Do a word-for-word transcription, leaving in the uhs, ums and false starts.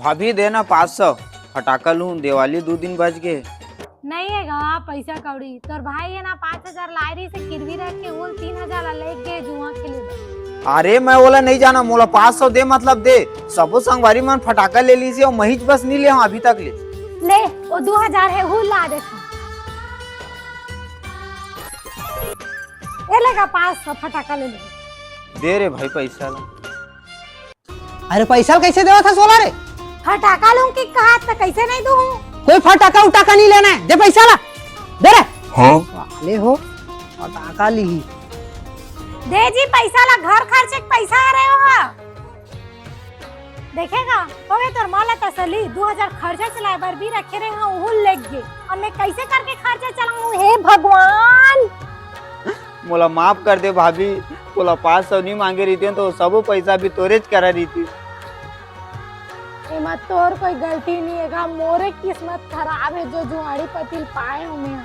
भाभी, दे ना पाँच सौ, फटाका लूं, देवाली दू दिन बच गे। नहीं हे गा पैसा कौड़ी। तोर भाई हे ना, पाँच हजार लाए रहिस हे गिरवी रख के, वो तीन हजार ला लेके गे जुआ खेले बर। अरे, मैं ओला नहीं जानंव, मोला पाँच सौ दे, मतलब दे। सबो संगवारी मन फटाका ले लिस हे अउ महिच बस नहीं ले हंव अभी तक ले। ले, वो दू हजार हे, वो ला देथंव। ए ले गा पाँच सौ, फटाका ले ले। दे रे भाई पैसा ला। अरे पैसा ल कइसे देवत हस ओला रे? फटाका लूं कि कहा त कइसे नहीं दूं? कोई फटाका उटाका नहीं लेना हे, दे पैसा ला, दे रे। हाँ? वाले हो, फटाका ली। दे जी पैसा ला, घर खर्चे के पैसा आ रहे हो हा। देखे गा, होगे तोर माँ ला तसली, दू हजार खर्चा चलाए बर भी रखे रहे हा, उहू लेके गे। अब मैं कइसे करके खर्चा चलाऊं, हे भगवान। मोला माफ कर दे भाभी, तोला पाँच सौ नहीं मांगे रहितेंव तो सबो पैसा भी तोरेच करा रहितिस। एमा तोर कोई गलती नहीं हे गा, मोरे किस्मत खराब हे जो जुआड़ी पति ल पाए हंव मैं।